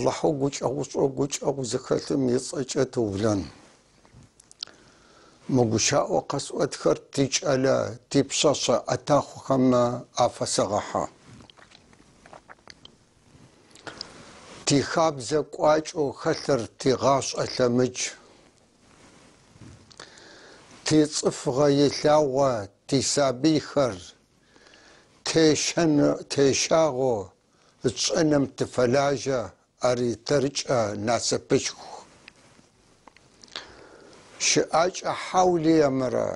Аллахьэу гукӏэгъушӏэу гукӏэгъу зыхэлъым ыцӏэкӏэ тыублэн. Мы гущыӏэу къэсӏотхэр тикӏэлэ, типшъэшъэ ӏэтахъохэмэ афэсэгъэхьы. Тихабзэ кӏуачӏэу хэлъыр тигъашӏэ лъэмыдж. Тицӏыфыгъэ илъагъо тисабыйхэр тещагъэу тшӏэным тыфэлажьэ, ари тэркӏэ насыпышху. Щыӏакӏэ хьаулыемрэ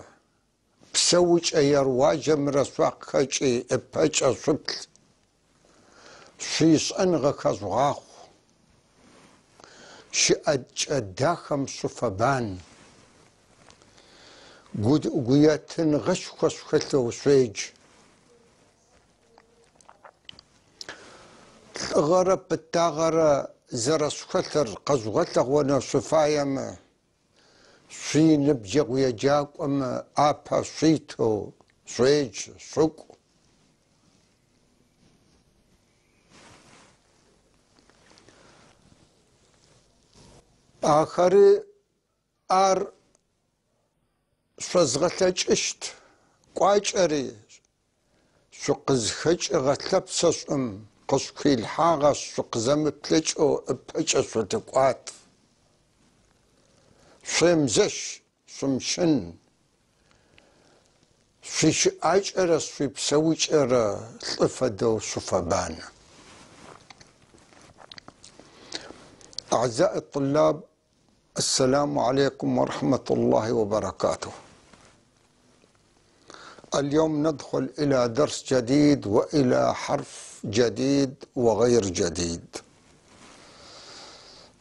псэукӏэ ерыуаджэмрэ шъуакъыхэкӏи ыпэкӏэ шъуплъ, шъуишӏэныгъэ хэжъугъахъу, щыӏэкӏэ дахэм шъуфэбан, гуетыныгъэшхо шъухэлъэу шъуедж. Лӏыгъэрэ пытагъэрэ зэрэшъухэлъыр къэжъугъэлъэгъонэу шъуфаемэ, шъуиныбджэгъу еджакӏомэ апэ шъуитэу шъуедж, шъукӏу. Ахэри ар шъозгъэлъэкӏыщт кӏуачӏэри шъукъызхэкӏыгъэ лъэпсэшӏум къышъухилъхьагъэшъ, шъукъызэмыплъэкӏэу ыпэкӏэ шъулъыкӏуат. Шъуемызэщ, шъумыщын. Шъуищыӏакӏэрэ шъуипсэукӏэрэ лӏы фэдэу шъуфэбан. أعزائي الطلاب، السلام عليكم ورحمة الله وبركاته. اليوم ندخل إلى درس جديد وإلى حرف جديد وغير جديد.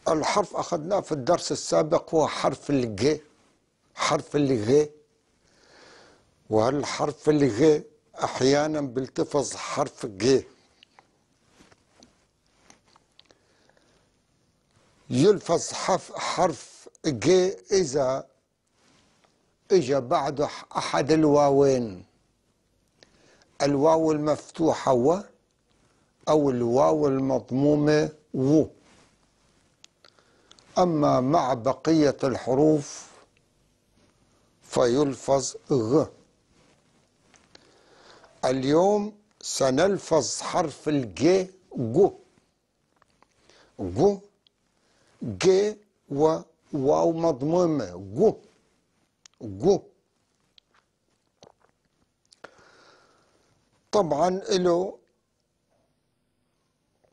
الحرف أخذناه في الدرس السابق هو حرف الج، حرف الغ. وهالحرف الغ أحيانا بيلتفظ حرف ج. يلفظ حرف ج إذا إجا بعده أحد الواوين، الواو المفتوحة و أو الواو المضمومة و. أما مع بقية الحروف فيلفظ غ. اليوم سنلفظ حرف الج جو، جو ج و واو مضمومة جو جو. طبعا له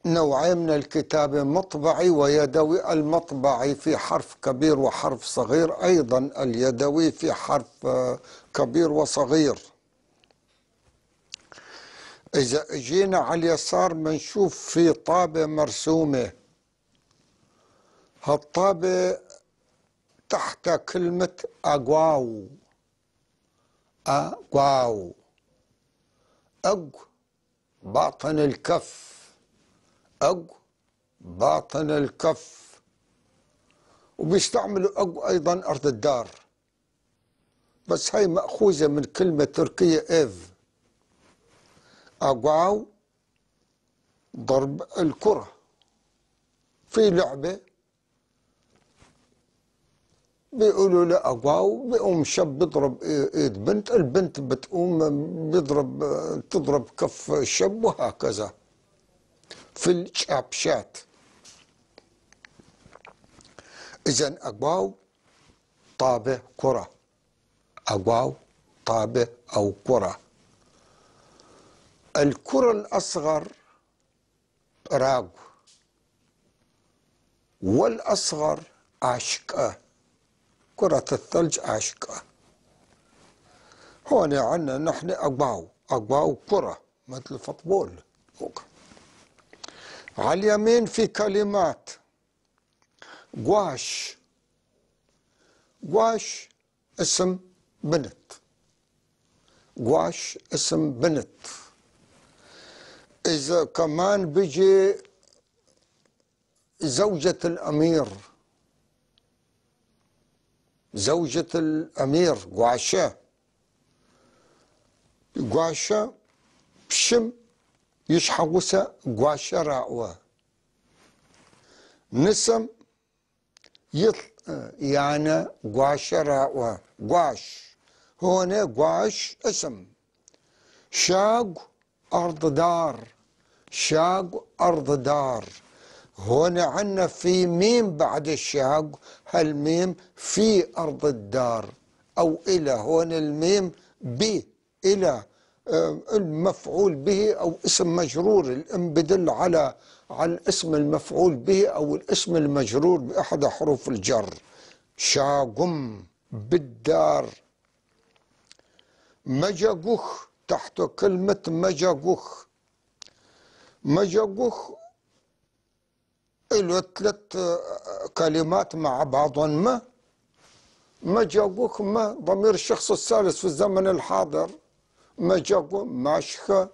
نوعين من الكتابة، مطبعي ويدوي. المطبعي في حرف كبير وحرف صغير، أيضا اليدوي في حرف كبير وصغير. إذا اجينا على اليسار بنشوف في طابة مرسومة، هالطابة تحت كلمة أقواو، أقواو، أق باطن الكف، أق باطن الكف. وبيستعملوا أق أيضا أرض الدار، بس هاي مأخوذة من كلمة تركية إف. أقواو ضرب الكرة. في لعبة بيقولوا له أقواو، بيقوم شاب بيضرب ايد بنت، البنت بتقوم بيضرب تضرب كف الشاب، وهكذا في الشابشات. إذا أقواو طابة كرة، أقواو طابة أو كرة. الكرة الأصغر راغ، والأصغر عشقة، كرة الثلج عشقة. هون عندنا نحن أقواو، أقواو كرة مثل فوتبول. على اليمين في كلمات قواش، قواش اسم بنت، قواش اسم بنت. إذا كمان بيجي زوجة الأمير، زوجة الأمير قواشة، قواشة بشم يشحوسة قواشة راوة. نسم يطل يعني قواشرة قواش، هون قواش اسم. شاق أرض دار، شاق أرض دار. هون عنا في ميم بعد الشاق، هالميم في أرض الدار أو إلى، هون الميم ب إلى المفعول به أو اسم مجرور. الام بدل على الاسم المفعول به أو الاسم المجرور بأحد حروف الجر. شاقم بالدار. مجاقوخ، تحت كلمة مجاقوخ. مجاقوخ له ثلاث كلمات مع بعضهم. ما مجاقوخ، ما ضمير الشخص الثالث في الزمن الحاضر. مجاقو، ماشخ،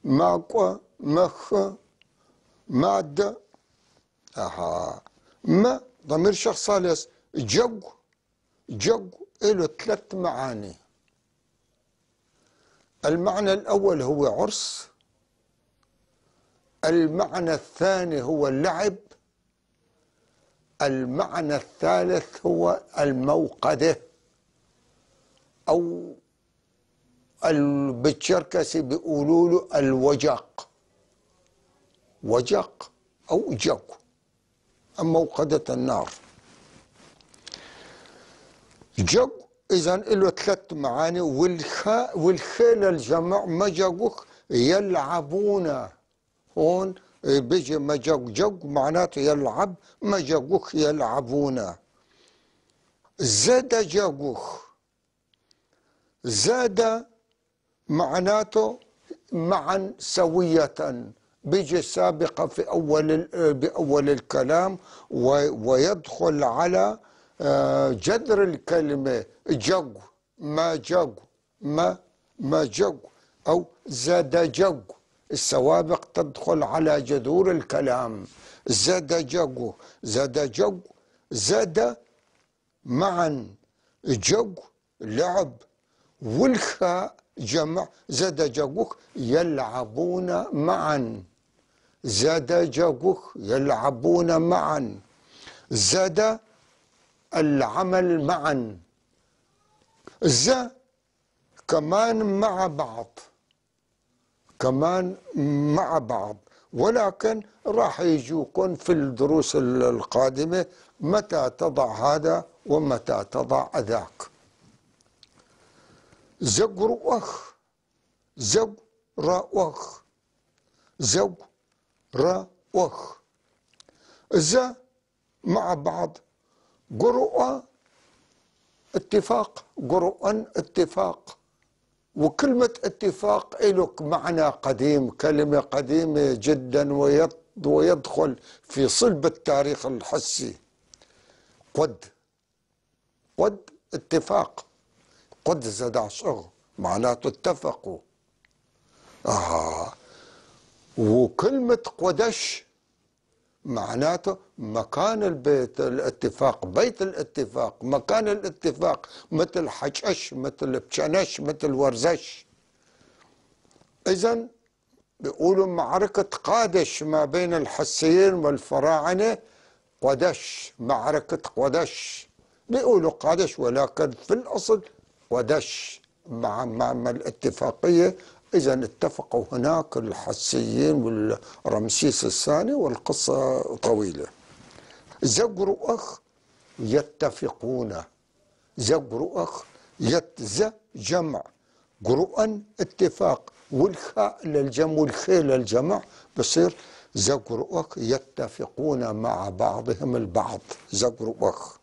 ماقو، مخ، مادة. أها، ما ضمير شخص ثالث. جق، جق له ثلاث معاني. المعنى الأول هو عرس، المعنى الثاني هو اللعب، المعنى الثالث هو الموقدة، أو بالشركسي بيقولوا له الوجق، وجق أو جق، موقدة النار. جق إذا له ثلاث معاني. والخيل الجمع مجاقوخ يلعبون. هون بيجي مجاق جق معناته يلعب، مجاقوخ يلعبون. زاد جاقوخ، زاد معناته معا سوية، بيجي سابقة في أول بأول الكلام ويدخل على جذر الكلمة. جق، ما جق، ما جق، أو زاد جق. السوابق تدخل على جذور الكلام. زاد جق، زاد جق، زاد معا، جق لعب، والخاء جمع. زاد جاقوخ يلعبون معا، زاد جاقوخ يلعبون معا، زاد العمل معا، ز كمان مع بعض، كمان مع بعض. ولكن راح يجوكم في الدروس القادمة متى تضع هذا ومتى تضع ذاك. زقرؤخ، زقرؤخ، زقرؤخ، ز مع بعض، قرؤ اتفاق، قرؤا اتفاق. وكلمة اتفاق له معنى قديم، كلمة قديمة جدا، ويدخل في صلب التاريخ الحسي. قد، قد اتفاق، قد زدعشغ معناته اتفقوا. وكلمة قدش معناته مكان البيت الاتفاق، بيت الاتفاق، مكان الاتفاق، مثل حجش، مثل بشنش، مثل ورزش. إذن بيقولوا معركة قادش ما بين الحسيين والفراعنة، قدش، معركة قدش. بيقولوا قادش ولكن في الأصل قدش مع الاتفاقية. إذا اتفقوا هناك الحسيين والرمسيس الثاني، والقصة طويلة. زقرؤخ يتفقون، زقرؤخ يتز جمع، قرؤا اتفاق، والخاء للجمع والخيل للجمع، بصير زقرؤخ يتفقون مع بعضهم البعض. زقرؤخ.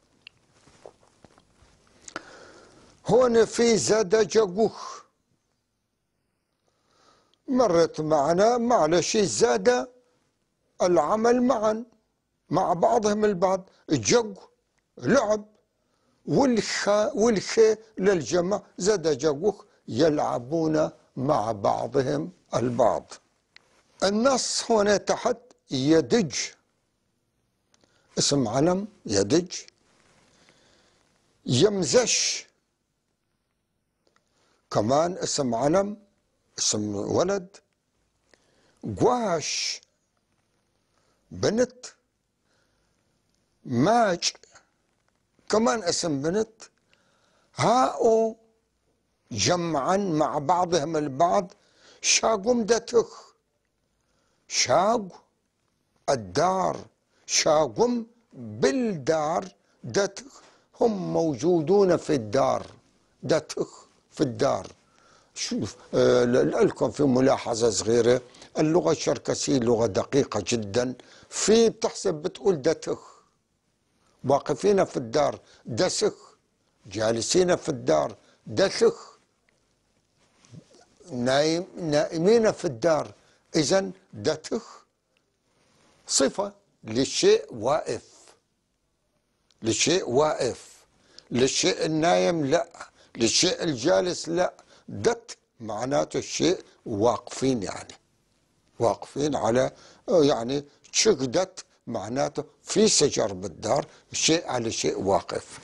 هون في زاد جاقوخ مرت معنا، معلش، زاد العمل معا مع بعضهم البعض، جق لعب، والخاء والخ للجمع، زاد جاقوخ يلعبون مع بعضهم البعض. النص هنا تحت يدج، اسم علم يدج. يمزش كمان اسم علم، اسم ولد. قواش بنت. ماج كمان اسم بنت. هاء جمعا مع بعضهم البعض شاقم دتخ، شاق الدار، شاقم بالدار، دتخ هم موجودون في الدار، دتخ في الدار. شوف لكم في ملاحظة صغيرة، اللغة الشركسية لغة دقيقة جدا، في بتحسب بتقول دتخ، واقفين في الدار دسخ، جالسين في الدار دسخ، نائمين في الدار. إذن دتخ صفة للشيء واقف، للشيء واقف، للشيء النايم لا، للشيء الجالس لا. دت معناته الشيء واقفين، يعني واقفين على، يعني شقدت معناته في شجر بالدار، شيء على شيء واقف.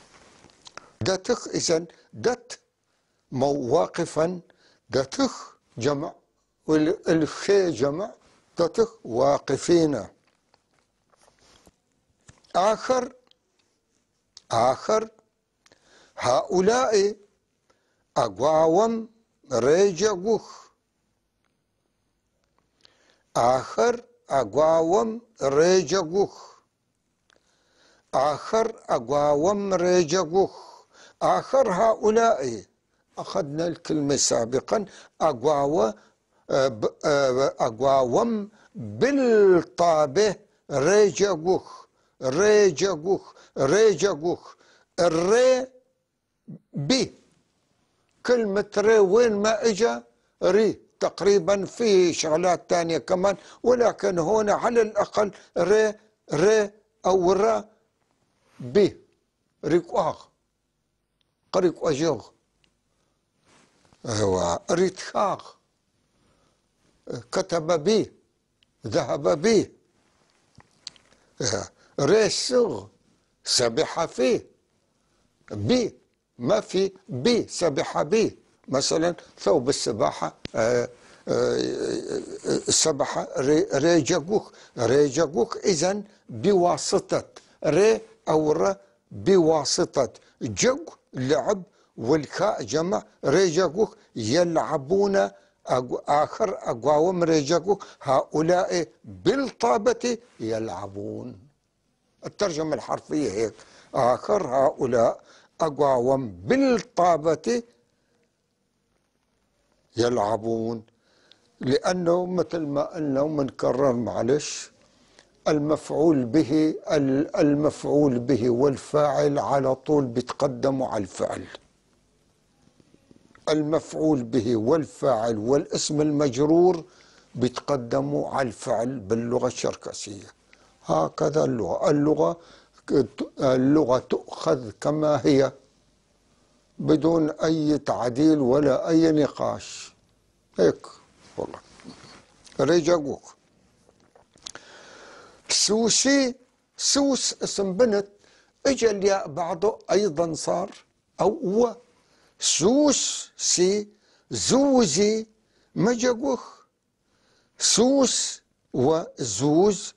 دتخ إذن دت واقفا، دتخ جمع والخي جمع، دتخ واقفين. آخر، آخر هؤلاء أقواوم ريجغوخ، آخر أقواوم ريجغوخ، آخر أقواوم ريجغوخ، آخر هؤلاء. أخذنا الكلمة سابقا أقواو، أقواوم بالطابة ريجغوخ، ريجغوخ، ريجغوخ. الري بي، كلمة ري وين ما إجا ري، تقريبا في شغلات تانية كمان، ولكن هنا على الأقل ري، ري أو را بي، ريكواغ، قريك أجوغ، هو ريتخاغ، كتب بي، ذهب بي، ريسغ سبح فيه، بي ما في بي سبح بي. مثلا ثوب السباحة، سبح ريجغوخ، ريجغوخ. إذن بواسطة ري أو ر، بواسطة جغ لعب، والكاء جمع، ريجغوخ يلعبون. آخر أقواوم ريجغوخ، هؤلاء بالطابة يلعبون. الترجمة الحرفية هيك، آخر هؤلاء أقواوم بالطابة يلعبون. لأنه مثل ما قلنا ومنكرر معلش، المفعول به، المفعول به والفاعل على طول بيتقدموا على الفعل. المفعول به والفاعل والاسم المجرور بيتقدموا على الفعل باللغة الشركسية. هكذا اللغة، اللغة تؤخذ كما هي بدون أي تعديل ولا أي نقاش. هيك والله. رجعوك سوسي، سوس اسم بنت، اجى الياء بعده أيضا صار أو هو سوس سي زوزي مجاوخ. سوس وزوز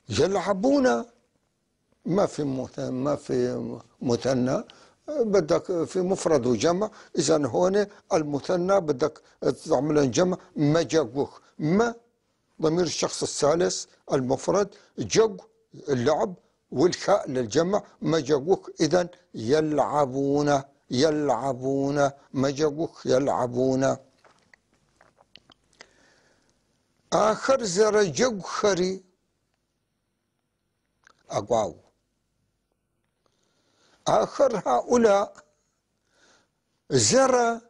يلعبون، ما في ما في مثنى، بدك في مفرد وجمع. إذا هون المثنى بدك تعمل جمع مجاوخ. ما ضمير الشخص الثالث المفرد، جوج اللعب، والخاء للجمع، مجاوخ. إذا يلعبون، يلعبون مجاوخ، يلعبون. آخر زرجوخري أقواو. آخر هؤلاء زرى،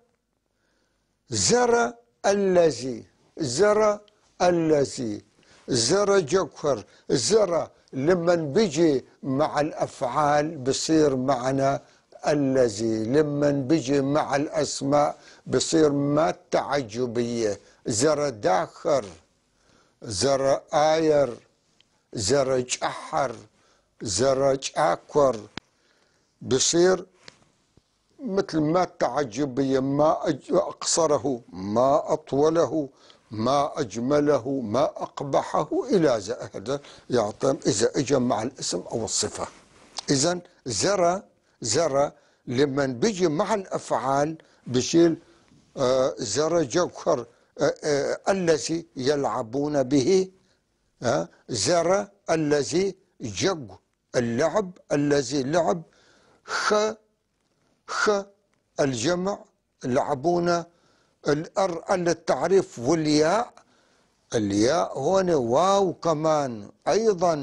زرى الذي، زرى الذي، زرى جوكر. زرى لمن بيجي مع الأفعال بصير معنا الذي، لمن بيجي مع الأسماء بصير ما التعجبية. زرى داخر، زرى آير، زرى جحر، زرى جاكر، بصير مثل ما التعجبية، ما أقصره، ما أطوله، ما أجمله، ما أقبحه، إلى هذا يعطي إذا إجا مع الاسم أو الصفة. إذا زرى، زرى لمن بيجي مع الأفعال بشيل زرى جوهر الذي يلعبون به، زرى الذي جج اللعب، الذي لعب، خ خ الجمع لعبون، الأر التعريف، والياء، الياء هون واو كمان أيضا،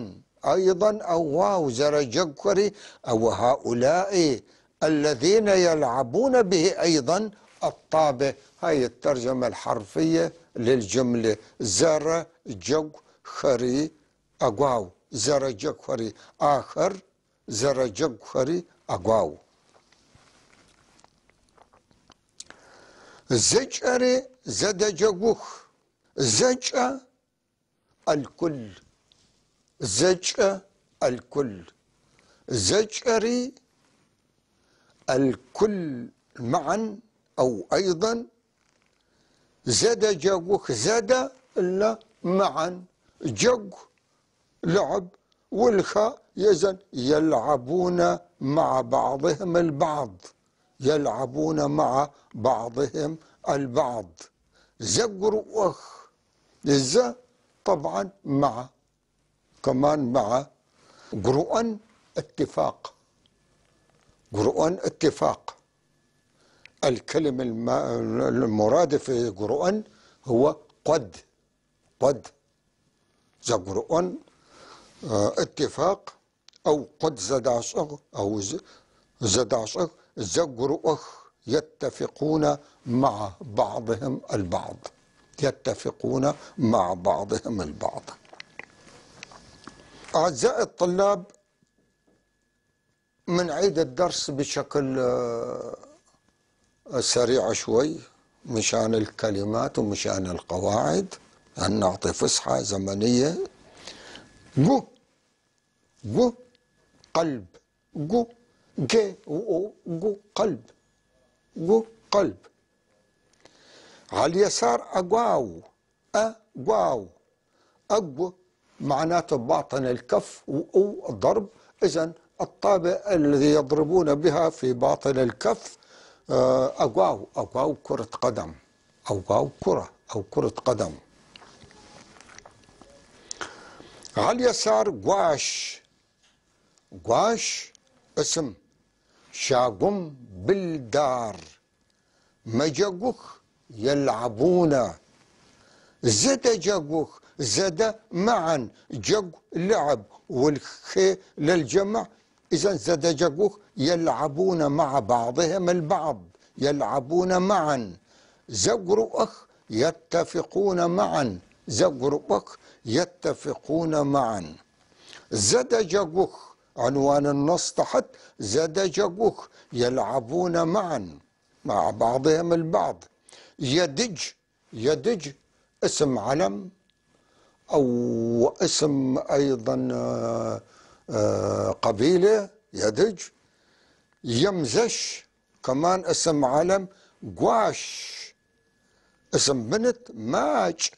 أيضا أو واو، زرجكري أو هؤلاء الذين يلعبون به أيضا الطابة. هاي الترجمة الحرفية للجملة زرجكري أقواو، زرجكري آخر، زرجكري أقواو. زجري زدجوخ، زجأ الكل، زجأ الكل، زجري الكل معا أو أيضا، زدجوخ زد إلا معا، جج لعب، والخاء يزن يلعبون مع بعضهم البعض، يلعبون مع بعضهم البعض. زجر أخ، ز طبعا مع، كمان مع، قرؤن اتفاق، قرؤن اتفاق. الكلمة المرادف في قرؤن هو قد، قد زقرؤن اتفاق أو قد زدعشق أو زدعشق. زقرؤخ يتفقون مع بعضهم البعض، يتفقون مع بعضهم البعض. أعزائي الطلاب، منعيد الدرس بشكل سريع شوي مشان الكلمات ومشان القواعد، أن نعطي فسحة زمنية. جو جو قلب، جو جي و جو قلب، جو قلب. على اليسار أقواو، أقواو، أقو معناته باطن الكف، وأو الضرب. إذن الطابة الذي يضربون بها في باطن الكف أقواو، أقواو كرة قدم، أقواو كرة أو كرة قدم. على اليسار قواش، قواش اسم، شاقم بالدار، مجاقوخ يلعبون، زد جاقوخ زد معا، جق لعب والخي للجمع، إذا زد جاقوخ يلعبون مع بعضهم البعض، يلعبون معا. زقرؤخ يتفقون معا، زقرؤخ يتفقون معا. زد جاقوخ عنوان النص تحت، زد جاقوخ يلعبون معا مع بعضهم البعض. يدج، يدج اسم علم أو اسم أيضا قبيلة، يدج. يمزش كمان اسم علم. قواش اسم بنت، ماج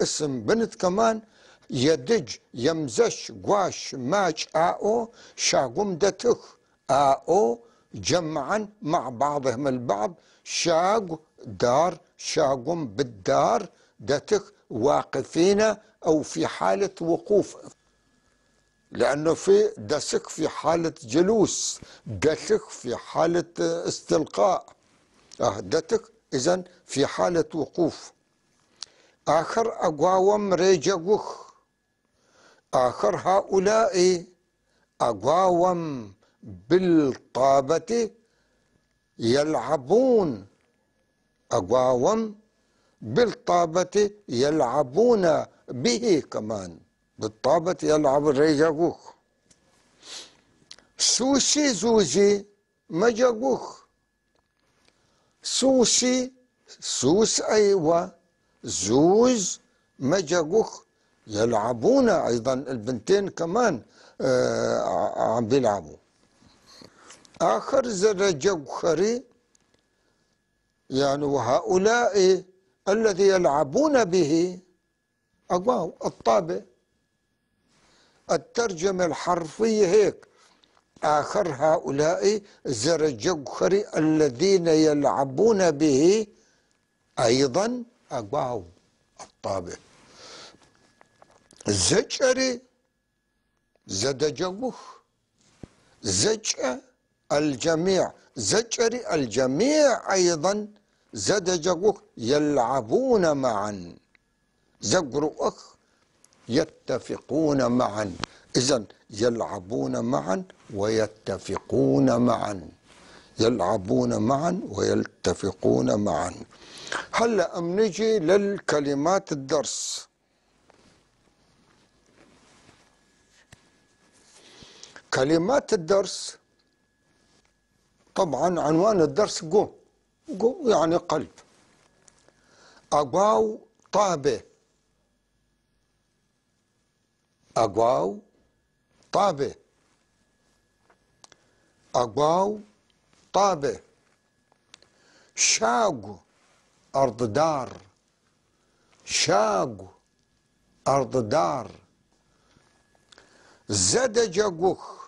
اسم بنت كمان. يدج، يمزش، قواش، ماج، آو شاقم دتخ، آو جمعا مع بعضهم البعض، شاق دار، شاقم بالدار، دتخ واقفين أو في حالة وقوف، لأنه في دسك في حالة جلوس، دتك في حالة استلقاء، دتك إذن في حالة وقوف. آخر أقواوم ريجوخ، آخر هؤلاء أقواوم بالطابة يلعبون، أقواوم بالطابة يلعبون به كمان، بالطابة يلعب الريجاقوخ. سوسي زوزي مجاقوخ، سوسي سوس أيوة، زوز مجاقوخ يلعبون أيضا، البنتين كمان عم بيلعبوا. آخر زرجوخري يعني وهؤلاء الذي يلعبون به أقواو الطابة. الترجمة الحرفية هيك: آخر هؤلاء زرجوخري الذين يلعبون به أيضا أقواو الطابة. زجري زدجوخ، زجأ الجميع، زجري الجميع أيضا زدجوخ يلعبون معا، زقرؤخ يتفقون معا. إذن يلعبون معا ويتفقون معا، يلعبون معا ويتفقون معا. هلأ منجي للكلمات الدرس. كلمات الدرس طبعا عنوان الدرس جو، جو يعني قلب. أقواو طابة، أقواو طابة، أقواو طابة. شاق أرض دار، شاق أرض دار. زد جوخ،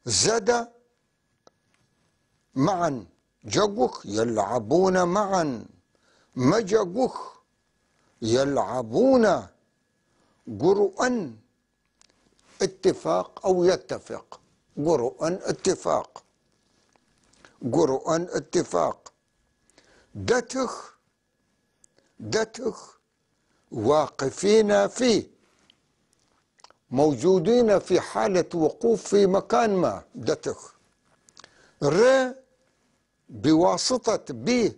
زد معا، جوخ يلعبون معا، مجوخ يلعبون. قرؤا اتفاق أو يتفق، قرؤا اتفاق، قرؤا اتفاق. دتخ، دتخ واقفين فيه، موجودين في حالة وقوف في مكان ما، دتخ. ر بواسطة ب،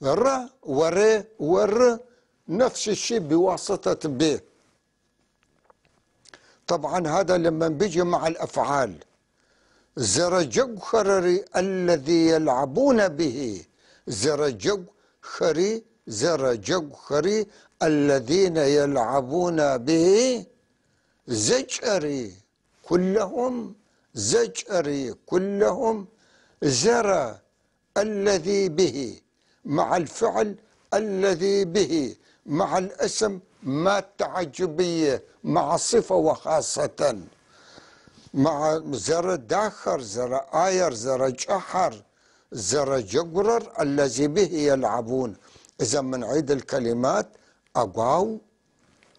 ر ور ور نفس الشيء بواسطة ب. طبعا هذا لما بيجي مع الأفعال. زرجوخرري الذي يلعبون به، زرجوخري، زرجوخري الذين يلعبون به. زجري كلهم، زجري كلهم. زرى الذي به مع الفعل الذي به مع الاسم ما التعجبية مع الصفة، وخاصة مع زر داخر، زر آير، زر جحر، زر جقرر الذي به يلعبون. إذا منعيد الكلمات: أقواو،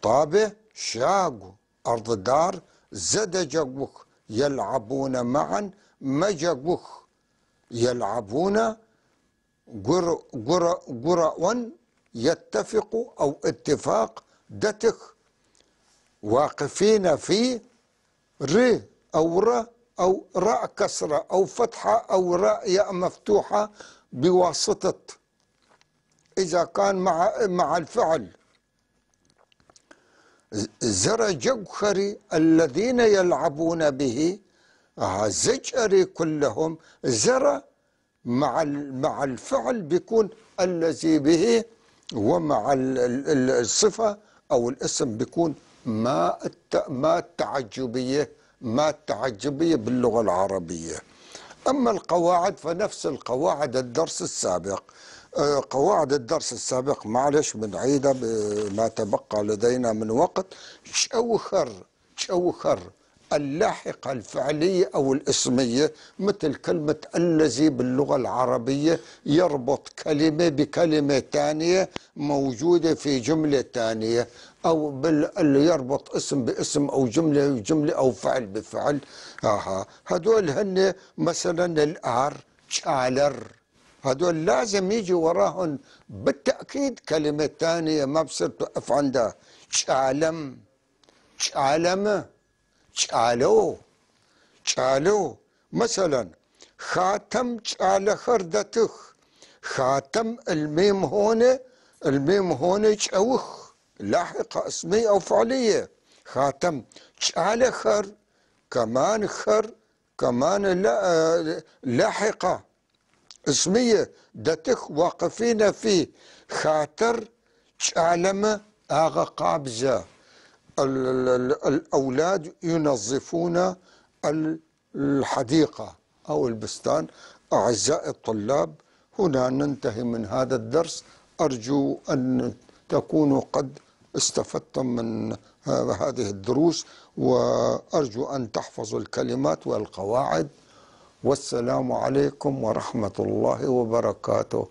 طابة، شاق، أرض دار، زد جوخ يلعبون معا، مجوخ يلعبون، قرأ يتفق أو اتفاق، دتخ واقفين في، ر أو ر أو راء كسرة أو فتحة أو راء ياء مفتوحة بواسطة إذا كان مع الفعل. زرجوخري الذين يلعبون به، زجري كلهم. زر مع الفعل بيكون الذي به، ومع الصفة أو الاسم بيكون ما التعجبية، ما التعجبية باللغة العربية. أما القواعد فنفس القواعد الدرس السابق. قواعد الدرس السابق معلش بنعيدها بما تبقى لدينا من وقت. شوخر، شوخر اللاحقة الفعلية أو الاسمية، مثل كلمة الذي باللغة العربية يربط كلمة بكلمة ثانية موجودة في جملة ثانية، أو اللي يربط اسم باسم أو جملة بجملة أو فعل بفعل. هدول هن مثلا الآر، شالر، هدول لازم يجي وراهن بالتأكيد كلمة ثانية، ما بصير توقف عندها. شالم، شالم، شالو، شالو. مثلا خاتم شال خردتخ، خاتم الميم هون، الميم هون شوخ لاحقة اسمية أو فعلية. خاتم شال خر كمان، خر كمان لاحقة اسمية. دتخ واقفين فيه. خاطر شالم آغا قابزة. الأولاد ينظفون الحديقة أو البستان. أعزائي الطلاب، هنا ننتهي من هذا الدرس. أرجو أن تكونوا قد استفدتم من هذه الدروس، وأرجو أن تحفظوا الكلمات والقواعد. والسلام عليكم ورحمة الله وبركاته.